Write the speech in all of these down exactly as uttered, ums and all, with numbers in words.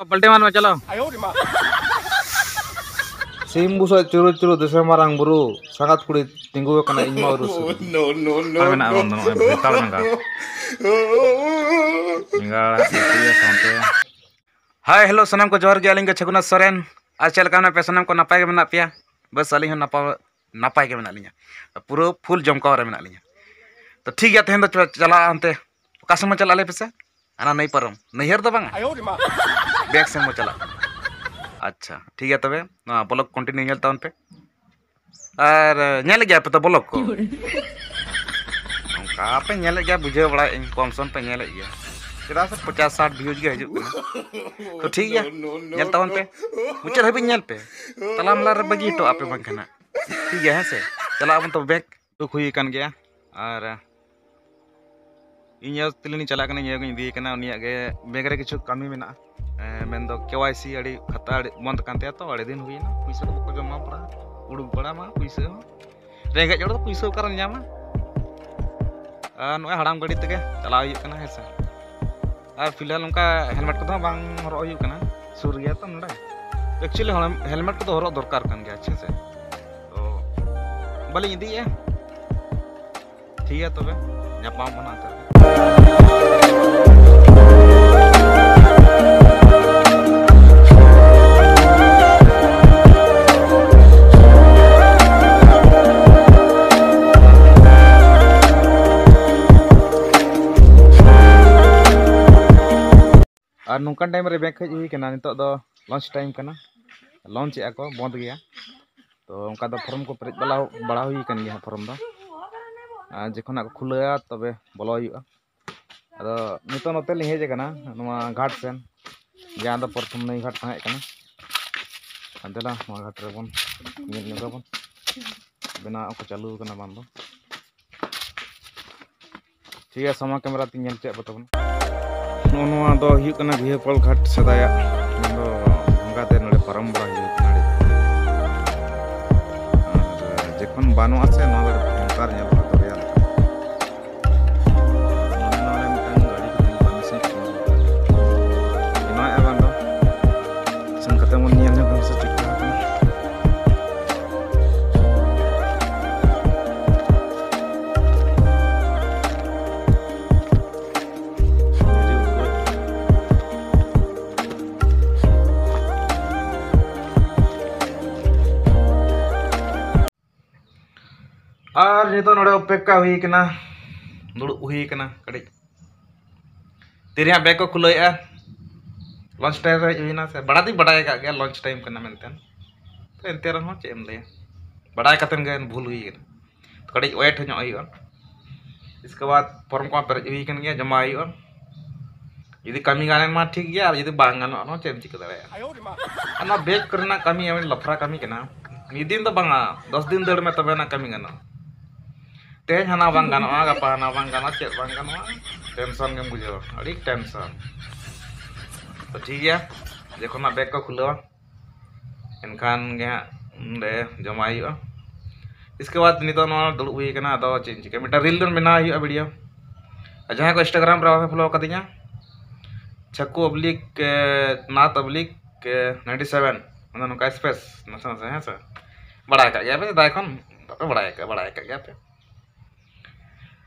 ᱯᱟᱞᱴᱤ ᱢᱟᱨ ᱢᱮ, ᱪᱟᱞᱟᱣ᱾ ᱥᱤᱢ ᱵᱩᱥᱟᱹᱜ ᱪᱩᱨᱩ ᱪᱩᱨᱩ ᱫᱤᱥᱚᱢ ᱢᱟᱨᱟᱝ ᱵᱩᱨᱩ, ᱥᱟᱸᱜᱟᱛ ᱠᱩᱲᱤ ᱛᱤᱸᱜᱩ ᱟᱠᱟᱱᱟ ᱤᱧ ᱢᱟ ᱩᱨᱩ ᱥᱩᱨᱩ᱾ ᱱᱚ, ᱱᱚ, ᱱᱚ, ᱟᱨ ᱢᱮᱱᱟᱜᱼᱟ ᱱᱚ᱾ ᱵᱟᱝ ᱫᱚ ᱱᱚᱜᱼᱚᱭ ᱵᱮᱛᱟᱲ ᱵᱮᱸᱜᱟᱲ᱾ ᱵᱮᱸᱜᱟᱲ ᱩᱛᱩᱭᱟ ᱥᱟᱶᱛᱮ᱾ ᱦᱟᱭ, ᱦᱮᱞᱳ, ᱥᱟᱱᱟᱢ ᱠᱚ ᱡᱚᱦᱟᱨ ᱜᱮ, ᱟᱹᱞᱤᱧ ᱜᱮ ᱪᱷᱟᱹᱜᱩᱱᱟᱛᱷ ᱥᱚᱨᱮᱱ᱾ ᱟᱨ ᱪᱮᱫ ᱞᱮᱠᱟ ᱢᱮᱱᱟᱜ ᱯᱮᱭᱟ? ᱥᱟᱱᱟᱢ ᱠᱚ ᱱᱟᱯᱟᱭ ᱜᱮ ᱢᱮᱱᱟᱜ ᱯᱮᱭᱟ? ᱵᱟᱥ, ᱟᱹᱞᱤᱧ ᱦᱚᱸ ᱱᱟᱯᱟᱭ, ᱱᱟᱯᱟᱭ ᱜᱮ ᱢᱮᱱᱟᱜ ᱞᱤᱧᱟ, ᱯᱩᱨᱟᱹ ᱯᱷᱩᱞ ᱡᱚᱢᱠᱟᱣ ᱨᱮ ᱢᱮᱱᱟᱜ ᱞᱤᱧᱟ᱾ ᱛᱚ ᱴᱷᱤᱠ ᱜᱮᱭᱟ, ᱛᱮᱦᱮᱧ ᱫᱚ ᱪᱚ-, ᱪᱟᱞᱟᱜᱼᱟ ᱚᱱᱛᱮ, ᱚᱠᱟ ᱥᱮᱱ ᱵᱚᱱ ᱪᱟᱞᱟᱜᱼᱟ ᱞᱟᱹᱭ ᱯᱮᱥᱮ? ᱦᱟᱱᱟ ᱱᱟᱹᱭ ᱯᱟᱨᱚᱢ, ᱱᱟᱹᱭᱦᱟᱹᱨ ᱫᱚ ᱵᱟᱝᱟ, ᱵᱮᱜᱽ ᱥᱮᱱ ᱵᱚᱱ ᱪᱟᱞᱟᱜᱼᱟ᱾ ᱟᱪᱪᱷᱟ, ᱴᱷᱤᱠ ᱜᱮᱭᱟ, ᱛᱚᱵᱮ ᱱᱚᱣᱟ ᱵᱞᱚᱜ ᱠᱚᱱᱴᱤᱱᱤᱭᱩ ᱧᱮᱞ ᱛᱟᱵᱚᱱ ᱯᱮ᱾ ᱟᱨ ᱧᱮᱞᱮᱫ ᱜᱮᱭᱟ ᱯᱮ ᱛᱚ ᱵᱞᱚᱜ ᱠᱚ? ᱚᱱᱠᱟ ᱯᱮ ᱧᱮᱞᱮᱫ ᱜᱮᱭᱟ, ᱵᱩᱡᱷᱟᱹᱣ ᱵᱟᱲᱟᱭᱮᱫ ᱟᱹᱧ, ᱠᱚᱢ ᱥᱚᱢ ᱯᱮ ᱧᱮᱞᱮᱫ ᱜᱮᱭᱟ, ᱪᱮᱫᱟᱜ ᱥᱮ ᱯᱚᱪᱟᱥ ᱥᱟᱴ ᱵᱷᱤᱭᱩᱡᱽ ᱜᱮ ᱦᱤᱡᱩᱜ ᱠᱟᱱᱟ᱾ ᱛᱚ ᱴᱷᱤᱠ ᱜᱮᱭᱟ, ᱧᱮᱞ ᱛᱟᱵᱚᱱ ᱯᱮ, ᱢᱩᱪᱟᱹᱫ ᱦᱟᱹᱵᱤᱡ ᱧᱮᱞ ᱯᱮ, ᱛᱟᱞᱟ ᱢᱟᱞᱟ ᱨᱮ ᱵᱟᱹᱜᱤ ᱦᱚᱴᱚ ᱟᱯᱮ ᱵᱟᱝᱠᱷᱟᱱ ᱦᱟᱸᱜ᱾ ᱴᱷᱤᱠ ᱜᱮᱭᱟ, ᱦᱮᱸ ᱥᱮ? ᱪᱟᱞᱟᱜ ᱟᱵᱚᱱ ᱛᱚᱵᱮ ᱵᱮᱜᱽ᱾ ᱫᱩᱠ ᱦᱩᱭ ᱟᱠᱟᱱ ᱜᱮᱭᱟ᱾ ᱟᱨ ᱤᱧ ᱭᱟ ᱛᱤᱞᱤᱧ ᱪᱟᱞᱟᱜ ᱠᱟᱱᱟ, ᱤᱧ ᱭᱟ ᱜᱤᱧ ᱤᱫᱤᱭᱮ ᱠᱟᱱᱟ, ᱩᱱᱤᱭᱟᱜ ᱜᱮ ᱵᱮᱜᱽ ᱨᱮ ᱠᱤᱪᱷᱩ ᱠᱟᱹᱢᱤ ᱢᱮᱱᱟᱜᱼᱟ᱾ ᱮᱸ, ᱢᱮᱱᱫᱚ ᱠᱮ ᱣᱟᱭ ᱥᱤ ᱟᱹᱰᱤ ᱠᱷᱟᱛᱟ ᱟᱹᱰᱤ ᱵᱚᱱᱫ ᱠᱟᱱ ᱛᱟᱭᱟ ᱛᱚ, ᱟᱹᱰᱤ ᱫᱤᱱ ᱦᱩᱭᱮᱱᱟ, ᱯᱩᱭᱥᱟᱹ ᱠᱚ ᱵᱟᱠᱚ ᱡᱚᱢᱟ ᱵᱟᱲᱟ, ᱩᱰᱩᱠ ᱵᱟᱲᱟ ᱢᱟ ᱯᱩᱭᱥᱟᱹ ᱦᱚᱸ᱾ ᱨᱮᱸᱜᱮᱡ ᱦᱚᱲ ᱫᱚ ᱯᱩᱭᱥᱟᱹ ᱚᱠᱟᱨᱮᱢ ᱧᱟᱢᱟ? ᱟᱨ ᱱᱚᱜᱼᱚᱭ ᱦᱟᱲᱟᱢ ᱜᱟᱹᱰᱤ ᱛᱮᱜᱮ ᱪᱟᱞᱟᱣ ᱦᱩᱭᱩᱜ ᱠᱟᱱᱟ, ᱦᱮᱸ ᱥᱮ᱾ ᱟᱨ ᱯᱷᱤᱞᱦᱟᱞ ᱚᱱᱠᱟ ᱦᱮᱞᱢᱮᱴ ᱠᱚᱫᱚ ᱦᱚᱸ ᱵᱟᱝ ᱦᱚᱨᱚᱜ ᱦᱩᱭᱩᱜ ᱠᱟᱱᱟ, ᱥᱩᱨ ᱜᱮᱭᱟ ᱛᱚ ᱱᱚᱰᱮ᱾ ᱮᱠᱪᱩᱭᱮᱞᱤ ᱦᱚᱲ-, ᱦᱮᱞᱢᱮᱴ ᱠᱚᱫᱚ ᱦᱚᱨᱚᱜ ᱫᱚᱨᱠᱟᱨ ᱠᱟᱱ ᱜᱮᱭᱟ, ᱦᱮᱸ ᱥᱮ᱾ ᱛᱚ ᱵᱟᱹᱞᱤᱧ ᱤᱫᱤᱭᱮᱫᱼᱟ᱾ ᱴᱷᱤᱠ ᱜᱮᱭᱟ, ᱛᱚᱵᱮ ᱧᱟᱯᱟᱢ ᱟᱵᱚᱱ ᱦᱟᱸᱜ ᱚᱱᱛᱮ ᱨᱮ᱾ ᱟᱨ ᱱᱚᱝᱠᱟᱱ ᱴᱟᱭᱤᱢ ᱨᱮ ᱵᱮᱜᱽ ᱦᱮᱡ ᱦᱩᱭ ᱠᱟᱱᱟ, ᱱᱤᱛᱚᱜ ᱫᱚ ᱞᱚᱧᱪ ᱴᱟᱭᱤᱢ ᱠᱟᱱᱟ, ᱞᱚᱧᱪ ᱮᱫᱼᱟ ᱠᱚ, ᱵᱚᱱᱫ ᱜᱮᱭᱟ᱾ ᱛᱚ ᱚᱱᱠᱟ ᱫᱚ ᱯᱷᱚᱨᱢ ᱠᱚ ᱯᱮᱨᱮᱡ ᱵᱟᱲᱟ, ᱵᱟᱲᱟ ᱦᱩᱭ ᱟᱠᱟᱱ ᱜᱮᱭᱟ ᱦᱟᱸᱜ ᱯᱷᱚᱨᱢ ᱫᱚ᱾ ᱟᱨ ᱡᱚᱠᱷᱚᱱ ᱦᱟᱸᱜ ᱠᱚ ᱠᱷᱩᱞᱟᱹᱣᱟ ᱛᱚᱵᱮ ᱵᱚᱞᱚ ᱦᱩᱭᱩᱜᱼᱟ᱾ ᱟᱫᱚ ᱱᱤᱛᱚᱜ ᱱᱚᱛᱮ ᱞᱤᱧ ᱦᱮᱡ ᱟᱠᱟᱱᱟ, ᱱᱚᱣᱟ ᱜᱷᱟᱴ ᱥᱮᱱ, ᱡᱟᱦᱟᱸ ᱫᱚ ᱯᱨᱚᱛᱷᱚᱢ ᱱᱟᱹᱭ ᱜᱷᱟᱴ ᱛᱟᱦᱮᱸ ᱠᱟᱱᱟ᱾ ᱟᱨ ᱫᱮᱞᱟ ᱱᱚᱣᱟ ᱜᱷᱟᱴ ᱨᱮᱵᱚᱱ ᱧᱮᱞ ᱧᱚᱜᱟᱵᱚᱱ, ᱵᱮᱱᱟᱣ ᱠᱚ ᱪᱟᱹᱞᱩ ᱟᱠᱟᱱᱟ ᱵᱟᱝ ᱫᱚ᱾ ᱴᱷᱤᱠ ᱜᱮᱭᱟ, ᱥᱟᱢᱟᱝ ᱠᱮᱢᱮᱨᱟ ᱛᱤᱧ ᱧᱮᱞ ᱦᱚᱪᱚᱭᱮᱫ ᱯᱮ ᱛᱟᱵᱚᱱᱟ᱾ ᱱᱚᱜᱼᱚ ᱱᱚᱣᱟ ᱫᱚ ᱦᱩᱭᱩᱜ ᱠᱟᱱᱟ ᱵᱤᱦᱟᱹᱯᱟᱞ ᱜᱷᱟᱴ ᱥᱮᱫᱟᱭᱟᱜ᱾ ᱱᱚᱣᱟ ᱫᱚ ᱰᱷᱚᱸᱜᱟ ᱛᱮ ᱱᱚᱰᱮ ᱯᱟᱨᱚᱢ ᱵᱟᱲᱟ ᱦᱩᱭ ᱠᱟᱱᱟ ᱟᱹᱰᱤ ᱫᱤᱱ᱾ ᱟᱨ ᱡᱚᱠᱷᱚᱱ ᱵᱟᱹᱱᱩᱜᱼᱟ ᱥᱮ, ᱱᱚᱣᱟ ᱫᱚ ᱚᱱᱠᱟ ᱧᱮᱞᱚᱜᱼᱟ, ᱫᱚᱨᱭᱟ ᱞᱮᱠᱟ᱾ ᱱᱚᱰᱮ, ᱱᱚᱰᱮ ᱢᱤᱫᱴᱟᱝ ᱜᱟᱹᱰᱤ ᱠᱚ ᱛᱤᱸᱜᱩ ᱠᱟᱜᱼᱟ, ᱢᱮᱥᱤᱱ ᱠᱚ ᱵᱮᱱᱟᱣᱮᱫᱼᱟ ᱵᱟᱝ ᱫᱚ᱾ ᱟᱨ ᱱᱤᱛᱚᱜ ᱱᱚᱰᱮ ᱚᱯᱮᱠᱠᱷᱟ ᱦᱩᱭ ᱠᱟᱱᱟ, ᱫᱩᱲᱩᱵ ᱦᱩᱭ ᱠᱟᱱᱟ ᱠᱟᱹᱴᱤᱡ᱾ ᱛᱤᱨᱮ ᱦᱟᱸᱜ ᱵᱮᱜᱽ ᱠᱚ ᱠᱷᱩᱞᱟᱹᱣᱮᱫᱼᱟ? ᱞᱚᱧᱪ ᱴᱟᱭᱤᱢ ᱨᱮ ᱦᱮᱡ ᱦᱩᱭᱱᱟ ᱥᱮ? ᱵᱟᱲᱟᱭ ᱫᱚᱧ ᱵᱟᱲᱟᱭ ᱟᱠᱟᱫ ᱜᱮᱭᱟ ᱞᱚᱧᱪ ᱴᱟᱭᱤᱢ ᱠᱟᱱᱟ ᱢᱮᱱᱛᱮ, ᱛᱚ ᱮᱱᱛᱮ ᱨᱮᱦᱚᱸ ᱪᱮᱫ ᱮᱢ ᱞᱟᱹᱭᱟ, ᱵᱟᱲᱟᱭ ᱠᱟᱛᱮᱱ ᱜᱮ ᱵᱷᱩᱞ ᱦᱩᱭ ᱠᱟᱱᱟ᱾ ᱠᱟᱹᱴᱤᱡ ᱳᱭᱮᱴ ᱧᱚᱜ ᱦᱩᱭᱩᱜᱼᱟ᱾ ᱤᱥᱠᱮ ᱵᱟᱫᱽ ᱯᱷᱚᱨᱢ ᱠᱚ ᱯᱮᱨᱮᱡ ᱦᱩᱭ ᱠᱟᱱ ᱜᱮᱭᱟ, ᱡᱚᱢᱟ ᱦᱩᱭᱩᱜᱼᱟ᱾ ᱡᱩᱫᱤ ᱠᱟᱹᱢᱤ ᱜᱟᱱᱮᱱ ᱢᱟ ᱴᱷᱤᱠ ᱜᱮᱭᱟ, ᱟᱨ ᱡᱩᱫᱤ ᱵᱟᱝ ᱜᱟᱱᱚᱜᱼᱟ, ᱱᱚᱣᱟ ᱪᱮᱫ ᱮᱢ ᱪᱤᱠᱟᱹ ᱫᱟᱲᱮᱭᱟᱜᱼᱟ? ᱚᱱᱟ ᱵᱮᱜᱽ ᱠᱚᱨᱮᱱᱟᱜ ᱠᱟᱹᱢᱤ ᱟᱹᱰᱤ ᱞᱟᱯᱷᱨᱟ ᱠᱟᱹᱢᱤ ᱠᱟᱱᱟ᱾ ᱢᱤᱫ ᱫᱤᱱ ᱫᱚ ᱵᱟᱝᱟ, ᱫᱚᱥ ᱫᱤᱱ ᱫᱟᱹᱲ ᱢᱮ, ᱛᱚᱵᱮ ᱟᱱᱟᱜ ᱠᱟᱹᱢᱤ ᱜᱟᱱᱚᱜᱼᱟ᱾ ᱛᱮᱦᱮᱧ ᱦᱟᱱᱟ ᱵᱟᱝ ᱜᱟᱱᱚᱜᱼᱟ, ᱜᱟᱯᱟ ᱦᱟᱱᱟ ᱵᱟᱝ ᱜᱟᱱᱚᱜᱼᱟ, ᱪᱮᱫ ᱵᱟᱝ ᱜᱟᱱᱚᱜᱼᱟ, ᱴᱮᱱᱥᱚᱱ ᱜᱮᱢ ᱵᱩᱡᱷᱟᱹᱣᱟ, ᱟᱹᱰᱤ ᱴᱮᱱᱥᱚᱱ᱾ ᱛᱚ ᱴᱷᱤᱠ ᱜᱮᱭᱟ, ᱡᱚᱠᱷᱚᱱ ᱦᱟᱸᱜ ᱵᱮᱜᱽ ᱠᱚ ᱠᱷᱩᱞᱟᱹᱣᱟ, ᱮᱱᱠᱷᱟᱱ ᱜᱮ ᱦᱟᱸᱜ ᱚᱸᱰᱮ ᱡᱚᱢᱟᱭ ᱦᱩᱭᱩᱜᱼᱟ᱾ ᱤᱥᱠᱮ ᱵᱟᱫᱽ ᱱᱤᱛᱚᱜ ᱱᱚᱣᱟ ᱫᱩᱲᱩᱵ ᱦᱩᱭ ᱠᱟᱱᱟ, ᱟᱫᱚ ᱪᱮᱫ ᱤᱧ ᱪᱤᱠᱟᱹᱭᱟ, ᱢᱤᱫᱴᱟᱝ ᱨᱤᱞ ᱫᱚ ᱵᱮᱱᱟᱣ ᱦᱩᱭᱩᱜᱼᱟ, ᱵᱷᱤᱰᱤᱭᱳ᱾ ᱟᱨ ᱡᱟᱦᱟᱸᱭ ᱠᱚ ᱤᱱᱥᱴᱟᱜᱨᱟᱢ ᱨᱮ ᱵᱟᱯᱮ ᱯᱷᱚᱞᱳ ᱟᱠᱟᱫᱤᱧᱟ, ᱪᱷᱟᱠᱩ ᱚᱵᱽᱞᱤᱠ ᱱᱟᱛ ᱚᱵᱽᱞᱤᱠ ᱱᱟᱭᱤᱱᱴᱤ ᱥᱮᱵᱷᱮᱱ, ᱚᱱᱟ ᱱᱚᱝᱠᱟ ᱥᱯᱮᱥ ᱱᱟᱥᱮ ᱱᱟᱥᱮ, ᱦᱮᱸ ᱥᱮ? ᱵᱟᱲᱟᱭ ᱟᱠᱟᱫ ᱜᱮᱭᱟ ᱯᱮ ᱥᱮᱫᱟᱭ ᱠᱷᱚᱱ, ᱵᱟᱯᱮ ᱵᱟᱲᱟᱭ ᱟᱠᱟᱫ, ᱵᱟᱲᱟᱭ ᱟᱠᱟᱫ ᱜᱮᱭᱟ ᱯᱮ᱾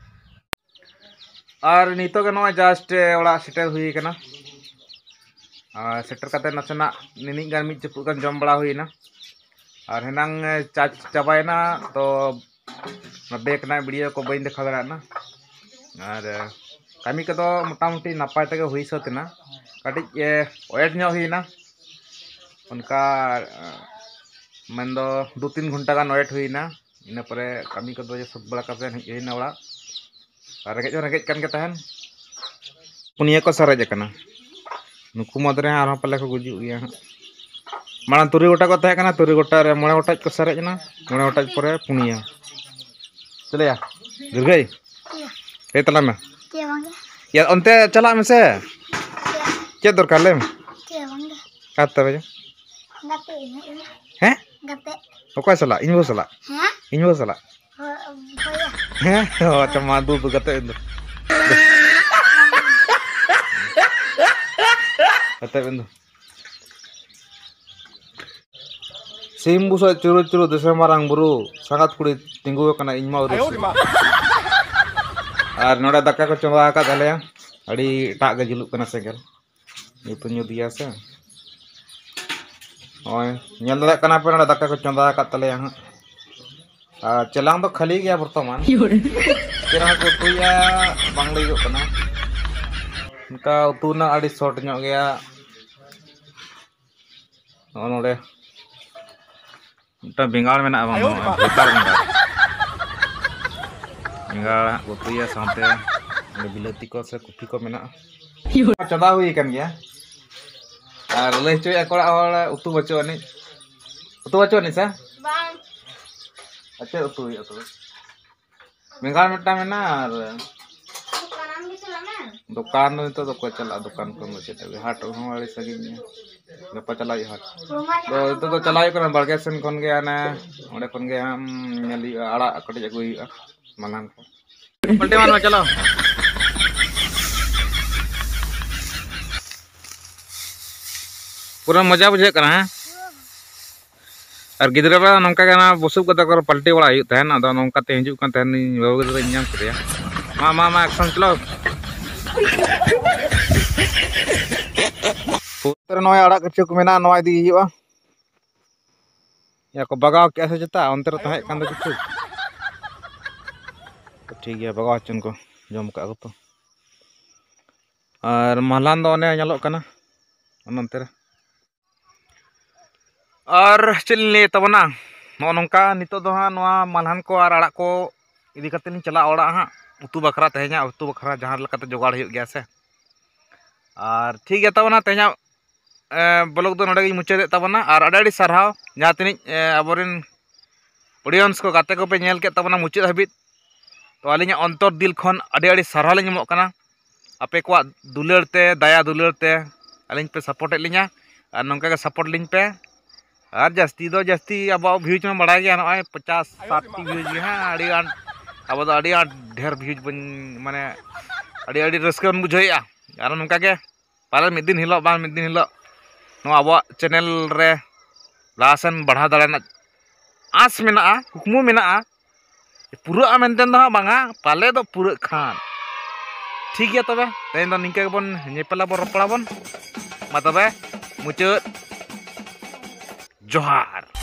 ᱟᱨ ᱱᱤᱛᱚᱜ ᱜᱮ ᱱᱚᱜᱼᱚᱭ ᱡᱟᱥᱴ ᱚᱲᱟᱜ ᱥᱮᱴᱮᱨ ᱦᱩᱭ ᱠᱟᱱᱟ᱾ ᱟᱨ ᱥᱮᱴᱮᱨ ᱠᱟᱛᱮ ᱱᱟᱥᱮᱱᱟᱜ ᱱᱤᱱᱤᱡ ᱜᱟᱱ ᱢᱤᱫ ᱪᱩᱯᱩᱫ ᱜᱟᱱ ᱡᱚᱢ ᱵᱟᱲᱟ ᱦᱩᱭᱱᱟ᱾ ᱟᱨ ᱦᱮᱱᱟᱝ ᱪᱟᱨᱡᱽ ᱪᱟᱵᱟᱭᱮᱱᱟ, ᱛᱚ ᱚᱱᱟ ᱵᱮᱜᱽ ᱨᱮᱱᱟᱜ ᱵᱷᱤᱰᱤᱭᱳ ᱠᱚ ᱵᱟᱹᱧ ᱫᱮᱠᱷᱟᱣ ᱫᱟᱲᱮᱭᱟᱜᱼᱟ᱾ ᱟᱨ ᱠᱟᱹᱢᱤ ᱠᱚᱫᱚ ᱢᱚᱴᱟᱢᱩᱴᱤ ᱱᱟᱯᱟᱭ ᱛᱮᱜᱮ ᱦᱩᱭ ᱥᱟᱹᱛ ᱮᱱᱟ᱾ ᱠᱟᱹᱴᱤᱡ ᱮ, ᱳᱭᱮᱴ ᱧᱚᱜ ᱦᱩᱭᱱᱟ, ᱚᱱᱠᱟ ᱢᱮᱱᱫᱚ ᱫᱩ ᱛᱤᱱ ᱜᱷᱚᱱᱴᱟ ᱜᱟᱱ ᱳᱭᱮᱴ ᱦᱩᱭᱱᱟ᱾ ᱤᱱᱟᱹ ᱯᱚᱨᱮ ᱠᱟᱹᱢᱤ ᱠᱚᱫᱚ ᱥᱟᱹᱛ ᱵᱟᱲᱟ ᱠᱟᱛᱮ ᱦᱮᱡ ᱦᱩᱭᱱᱟ ᱚᱲᱟᱜ᱾ ᱟᱨ ᱨᱮᱸᱜᱮᱡ ᱦᱚᱸ ᱨᱮᱸᱜᱮᱡ ᱠᱟᱱ ᱜᱮ ᱛᱟᱦᱮᱱ᱾ ᱯᱩᱱᱭᱟᱹ ᱠᱚ ᱥᱟᱨᱮᱡ ᱟᱠᱟᱱᱟ᱾ ᱱᱩᱠᱩ ᱢᱩᱫᱽ ᱨᱮ ᱟᱨᱦᱚᱸ ᱯᱟᱞᱮ ᱠᱚ ᱜᱩᱡᱩᱜ ᱜᱮᱭᱟ ᱦᱟᱸᱜ᱾ ᱢᱟᱲᱟᱝ ᱛᱩᱨᱩᱭ ᱜᱚᱴᱟ ᱠᱚ ᱛᱟᱦᱮᱸ ᱠᱟᱱᱟ, ᱛᱩᱨᱩᱭ ᱜᱚᱴᱟ ᱨᱮ ᱢᱚᱬᱮ ᱜᱚᱴᱟᱡ ᱠᱚ ᱥᱟᱨᱮᱡ ᱮᱱᱟ, ᱢᱚᱬᱮ ᱜᱚᱴᱟᱡ ᱯᱚᱨᱮ ᱯᱩᱱᱭᱟᱹ᱾ ᱪᱮᱫ ᱭᱟ ᱫᱩᱨᱜᱟᱹᱭ? ᱞᱟᱹᱭ ᱛᱟᱞᱟᱝ ᱢᱮ᱾ ᱪᱮᱫ ᱵᱟᱝ ᱜᱮ᱾ ᱭᱟ, ᱚᱱᱛᱮ ᱪᱟᱞᱟᱜ ᱢᱮᱥᱮ᱾ ᱪᱮᱫ? ᱪᱮᱫ ᱫᱚᱨᱠᱟᱨ ᱞᱟᱹᱭ ᱢᱮ? ᱪᱮᱫ ᱵᱟᱝ ᱜᱮ᱾ ᱟᱨ ᱛᱚᱵᱮ? ᱜᱟᱛᱮ ᱤᱧ ᱦᱮᱡ ᱮᱱᱟ᱾ ᱦᱮᱸ? ᱜᱟᱛᱮ᱾ ᱚᱠᱚᱭ ᱥᱟᱞᱟᱜ? ᱤᱧ ᱵᱟᱹᱦᱩ ᱥᱟᱞᱟᱜ? ᱦᱮᱸ? ᱤᱧ ᱵᱟᱹᱦᱩ ᱥᱟᱞᱟᱜ? ᱦᱳᱭ, ᱦᱳᱭ᱾ ᱦᱮᱸ? ᱚ, ᱟᱪᱪᱷᱟ, ᱢᱟ ᱫᱩ, ᱫᱩ, ᱜᱟᱛᱮ ᱤᱧ ᱫᱚ᱾ ᱜᱟᱛᱮ ᱤᱧ ᱫᱚ᱾ ᱥᱤᱢ ᱵᱩᱥᱟᱹᱜ ᱪᱩᱨᱩ ᱪᱩᱨᱩ ᱫᱤᱥᱚᱢ ᱢᱟᱨᱟᱝ ᱵᱩᱨᱩ, ᱥᱟᱸᱜᱟᱛ ᱠᱩᱲᱤ ᱛᱤᱸᱜᱩ ᱟᱠᱟᱱᱟ, ᱤᱧ ᱢᱟ ᱟᱹᱣᱨᱤ ᱟᱭᱳ ᱨᱮ ᱥᱤᱢ᱾ ᱢᱟ᱾ ᱟᱨ ᱱᱚᱰᱮ ᱫᱟᱠᱟ ᱠᱚ ᱪᱚᱸᱫᱟ ᱟᱠᱟᱫ ᱛᱟᱞᱮᱭᱟ, ᱟᱹᱰᱤ ᱮᱴᱟᱜ ᱜᱮ ᱡᱩᱞᱩᱜ ᱠᱟᱱᱟ ᱥᱮᱸᱜᱮᱞ᱾ ᱧᱩᱛ ᱧᱩᱛ ᱜᱮᱭᱟ ᱥᱮ᱾ ᱱᱚᱜᱼᱚᱭ ᱧᱮᱞ ᱫᱟᱲᱮᱭᱟᱜ ᱠᱟᱱᱟ ᱯᱮ, ᱱᱚᱰᱮ ᱫᱟᱠᱟ ᱠᱚ ᱪᱚᱸᱫᱟ ᱟᱠᱟᱫ ᱛᱟᱞᱮᱭᱟ ᱦᱟᱸᱜ᱾ ᱟᱨ ᱪᱮᱞᱟᱝ ᱫᱚ ᱠᱷᱟᱹᱞᱤ ᱜᱮᱭᱟ ᱵᱚᱨᱛᱚᱢᱟᱱ᱾ ᱪᱮᱫ ᱦᱚᱸ ᱠᱚ ᱩᱛᱩᱭᱟ, ᱵᱟᱝ ᱞᱟᱹᱭᱚᱜ ᱠᱟᱱᱟ᱾ ᱚᱱᱠᱟ ᱩᱛᱩ ᱨᱮᱱᱟᱜ ᱟᱹᱰᱤ ᱥᱚᱨᱴ ᱧᱚᱜ ᱜᱮᱭᱟ᱾ ᱱᱚᱜᱼᱚ ᱱᱚᱰᱮ ᱢᱤᱫᱴᱟᱝ ᱵᱮᱸᱜᱟᱲ ᱢᱮᱱᱟᱜᱼᱟ, ᱵᱟᱝ ᱫᱚ ᱵᱟᱝ, ᱵᱷᱚᱨᱛᱟ ᱵᱮᱸᱜᱟᱲ᱾ ᱵᱮᱸᱜᱟᱲ ᱦᱟᱸᱜ ᱠᱚ ᱩᱛᱩᱭᱟ, ᱥᱟᱶᱛᱮ ᱚᱸᱰᱮ ᱵᱤᱞᱟᱹᱛᱤ ᱠᱚ ᱥᱮ ᱠᱚᱯᱷᱤ ᱠᱚ ᱢᱮᱱᱟᱜᱼᱟ᱾ ᱪᱚᱸᱫᱟ ᱦᱩᱭ ᱟᱠᱟᱱ ᱜᱮᱭᱟ᱾ ᱟᱨ ᱞᱟᱹᱭ ᱦᱚᱪᱚᱭᱮᱫᱼᱟ ᱠᱚ ᱚᱲᱟᱜ ᱦᱚᱲ, ᱩᱛᱩ ᱵᱟᱹᱪᱩᱜ ᱟᱹᱱᱤᱡ᱾ ᱩᱛᱩ ᱵᱟᱹᱪᱩᱜ ᱟᱹᱱᱤᱡ ᱥᱮ? ᱵᱟᱝ᱾ ᱟᱨ ᱪᱮᱫ ᱩᱛᱩ ᱦᱩᱭᱩᱜᱼᱟ ᱛᱚᱵᱮ? ᱵᱮᱸᱜᱟᱲ ᱢᱤᱫᱴᱟᱝ ᱢᱮᱱᱟᱜᱼᱟ ᱟᱨ ᱫᱚᱠᱟᱱ ᱫᱚ ᱱᱤᱛᱚᱜ ᱫᱚ ᱚᱠᱚᱭ ᱪᱟᱞᱟᱜᱼᱟ? ᱫᱚᱠᱟᱱ ᱠᱷᱚᱱ ᱫᱚ ᱪᱮᱫ ᱟᱹᱜᱩᱭᱟ? ᱦᱟᱴ ᱦᱚᱸ ᱟᱹᱰᱤ ᱥᱟᱺᱜᱤᱧ ᱜᱮᱭᱟ᱾ ᱜᱟᱯᱟ ᱪᱟᱞᱟᱜ ᱦᱩᱭᱩᱜᱼᱟ ᱦᱟᱴ᱾ ᱫᱚ ᱱᱤᱛᱚᱜ ᱫᱚ ᱪᱟᱞᱟᱜ ᱦᱩᱭᱩᱜ ᱠᱟᱱᱟ ᱵᱟᱲᱜᱮ ᱥᱮᱱ ᱠᱷᱚᱱ ᱜᱮ, ᱦᱟᱱᱮ ᱚᱸᱰᱮ ᱠᱷᱚᱱ ᱜᱮ ᱟᱢ ᱧᱮᱞ ᱦᱩᱭᱩᱜᱼᱟ, ᱟᱲᱟᱜ ᱠᱟᱹᱴᱤᱡ ᱟᱹᱜᱩᱭ ᱦᱩᱭᱩᱜᱼᱟ, ᱢᱟᱞᱦᱟᱱ ᱠᱚ᱾ ᱯᱟᱞᱴᱤ ᱢᱟᱨ ᱢᱮ, ᱪᱚᱞᱚ᱾ ᱯᱩᱨᱟᱹ ᱢᱚᱡᱟ ᱵᱩᱡᱷᱟᱹᱜ ᱠᱟᱱᱟ, ᱦᱮᱸ? ᱟᱨ ᱜᱤᱫᱽᱨᱟᱹ ᱵᱮᱲᱟ ᱱᱚᱝᱠᱟ ᱜᱮ ᱚᱱᱟ ᱵᱩᱥᱩᱵ ᱜᱟᱫᱟ ᱠᱚᱨᱮ ᱯᱟᱞᱴᱤ ᱵᱟᱲᱟ ᱦᱩᱭᱩᱜ ᱛᱟᱦᱮᱱ᱾ ᱟᱫᱚ ᱱᱚᱝᱠᱟ ᱛᱮ ᱦᱤᱡᱩᱜ ᱠᱟᱱ ᱛᱟᱦᱮᱱ, ᱤᱧ ᱵᱟᱹᱵᱩ ᱜᱤᱫᱽᱨᱟᱹᱧ ᱧᱟᱢ ᱠᱮᱫᱮᱭᱟ᱾ ᱢᱟ, ᱢᱟ, ᱢᱟ, ᱮᱠᱥᱚᱱ ᱪᱟᱞᱟᱣ᱾ ᱯᱩᱨᱟᱹ ᱱᱚᱜᱼᱚᱭ ᱟᱲᱟᱜ ᱠᱤᱪᱷᱩ ᱠᱚ ᱢᱮᱱᱟᱜᱼᱟ, ᱱᱚᱣᱟ ᱤᱫᱤ ᱦᱩᱭᱩᱜᱼᱟ᱾ ᱭᱟ ᱠᱚ ᱵᱟᱜᱟᱣ ᱠᱮᱜᱼᱟ ᱥᱮ ᱪᱮᱛᱟ? ᱚᱱᱛᱮ ᱨᱮ ᱛᱟᱦᱮᱸ ᱠᱟᱱ ᱫᱚ ᱠᱤᱪᱷᱩ᱾ ᱴᱷᱤᱠ ᱜᱮᱭᱟ, ᱵᱟᱜᱟᱣ ᱦᱚᱪᱚᱱ ᱠᱚ, ᱡᱚᱢ ᱠᱟᱜᱼᱟ ᱠᱚ ᱛᱚ᱾ ᱟᱨ ᱢᱟᱞᱦᱟᱱ ᱫᱚ ᱚᱱᱮ ᱧᱮᱞᱚᱜ ᱠᱟᱱᱟ ᱱᱚᱱᱛᱮ ᱨᱮ᱾ ᱟᱨ ᱪᱮᱫ ᱞᱤᱧ ᱞᱟᱹᱭ ᱛᱟᱵᱚᱱᱟ, ᱱᱚᱜᱼᱚ ᱱᱚᱝᱠᱟ ᱱᱤᱛᱚᱜ ᱫᱚ ᱦᱟᱸᱜ ᱱᱚᱣᱟ ᱢᱟᱞᱦᱟᱱ ᱠᱚ ᱟᱨ ᱟᱲᱟᱜ ᱠᱚ ᱤᱫᱤ ᱠᱟᱛᱮ ᱞᱤᱧ ᱪᱟᱞᱟᱜᱼᱟ ᱚᱲᱟᱜ ᱦᱟᱸᱜ, ᱩᱛᱩ ᱵᱟᱠᱷᱨᱟ, ᱛᱮᱦᱮᱧᱟᱜ ᱩᱛᱩ ᱵᱟᱠᱷᱨᱟ ᱡᱟᱦᱟᱸ ᱞᱮᱠᱟᱛᱮ ᱡᱚᱜᱟᱲ ᱦᱩᱭᱩᱜ ᱜᱮᱭᱟ ᱥᱮ᱾ ᱟᱨ ᱴᱷᱤᱠ ᱜᱮᱭᱟ ᱛᱟᱵᱚᱱᱟ, ᱛᱮᱦᱮᱧᱟᱜ ᱵᱞᱚᱜ ᱫᱚ ᱱᱚᱰᱮ ᱜᱮᱧ ᱢᱩᱪᱟᱹᱫᱮᱫ ᱛᱟᱵᱚᱱᱟ᱾ ᱟᱨ ᱟᱹᱰᱤ ᱟᱹᱰᱤ ᱥᱟᱨᱦᱟᱣ ᱡᱟᱦᱟᱸ ᱛᱤᱱᱟᱹᱜ ᱟᱵᱚᱨᱮᱱ ᱚᱰᱤᱭᱮᱱᱥ ᱠᱚ, ᱜᱟᱛᱮ ᱠᱚᱯᱮ ᱧᱮᱞ ᱠᱮᱫ ᱛᱟᱵᱚᱱᱟ ᱢᱩᱪᱟᱹᱫ ᱦᱟᱹᱵᱤᱡ᱾ ᱛᱚ ᱟᱹᱞᱤᱧᱟᱜ ᱚᱱᱛᱚᱨ ᱫᱤᱞ ᱠᱷᱚᱱ ᱟᱹᱰᱤ ᱟᱹᱰᱤ ᱥᱟᱨᱦᱟᱣ ᱞᱤᱧ ᱮᱢᱚᱜ ᱠᱟᱱᱟ᱾ ᱟᱯᱮ ᱠᱚᱣᱟᱜ ᱫᱩᱞᱟᱹᱲ ᱛᱮ, ᱫᱟᱭᱟ ᱫᱩᱞᱟᱹᱲ ᱛᱮ ᱟᱹᱞᱤᱧ ᱯᱮ ᱥᱟᱯᱳᱨᱴᱮᱫ ᱞᱤᱧᱟ, ᱟᱨ ᱱᱚᱝᱠᱟ ᱜᱮ ᱥᱟᱯᱳᱨᱴ ᱞᱤᱧ ᱯᱮ᱾ ᱟᱨ ᱡᱟᱹᱥᱛᱤ ᱫᱚ ᱡᱟᱹᱥᱛᱤ ᱟᱵᱚᱣᱟᱜ ᱵᱷᱤᱭᱩᱡᱽ ᱢᱟ ᱵᱟᱲᱟᱭ ᱜᱮᱭᱟ, ᱱᱚᱜᱼᱚᱭ ᱯᱚᱪᱟᱥ ᱥᱟᱴ ᱴᱤ ᱵᱷᱤᱭᱩᱡᱽ ᱜᱮ ᱦᱟᱸᱜ, ᱟᱹᱰᱤ ᱟᱸᱴ, ᱟᱵᱚ ᱫᱚ ᱟᱹᱰᱤ ᱟᱸᱴ ᱰᱷᱮᱨ ᱵᱷᱤᱭᱩᱡᱽ ᱵᱚᱱ, ᱢᱟᱱᱮ ᱟᱹᱰᱤ ᱟᱹᱰᱤ ᱨᱟᱹᱥᱠᱟᱹ ᱵᱚᱱ ᱵᱩᱡᱷᱟᱹᱣᱮᱫᱼᱟ᱾ ᱟᱨ ᱱᱚᱝᱠᱟ ᱜᱮ ᱯᱟᱞᱮ ᱢᱤᱫ ᱫᱤᱱ ᱦᱤᱞᱳᱜ ᱵᱟᱝ ᱢᱤᱫ ᱫᱤᱱ ᱦᱤᱞᱳᱜ ᱱᱚᱣᱟ ᱟᱵᱚᱣᱟᱜ ᱪᱮᱱᱮᱞ ᱨᱮ ᱞᱟᱦᱟ ᱥᱮᱱ ᱵᱟᱲᱦᱟᱣ ᱫᱟᱲᱮ ᱨᱮᱱᱟᱜ ᱟᱸᱥ ᱢᱮᱱᱟᱜᱼᱟ, ᱠᱩᱠᱢᱩ ᱢᱮᱱᱟᱜᱼᱟ᱾ ᱯᱩᱨᱟᱹᱜᱼᱟ ᱢᱮᱱᱛᱮ ᱫᱚ ᱦᱟᱸᱜ ᱵᱟᱝᱟ, ᱯᱟᱞᱮ ᱫᱚ ᱯᱩᱨᱟᱹᱜ ᱠᱷᱟᱱ᱾ ᱴᱷᱤᱠ ᱜᱮᱭᱟ ᱛᱚᱵᱮ, ᱛᱮᱦᱮᱧ ᱫᱚ ᱱᱤᱝᱠᱟᱹ ᱜᱮᱵᱚᱱ ᱧᱮᱯᱮᱞᱟ ᱵᱚᱱ, ᱨᱚᱯᱚᱲᱟ ᱵᱚᱱ᱾ ᱢᱟ ᱛᱚᱵᱮ, ᱢᱩᱪᱟᱹᱫ ᱡᱚᱦᱟᱨ᱾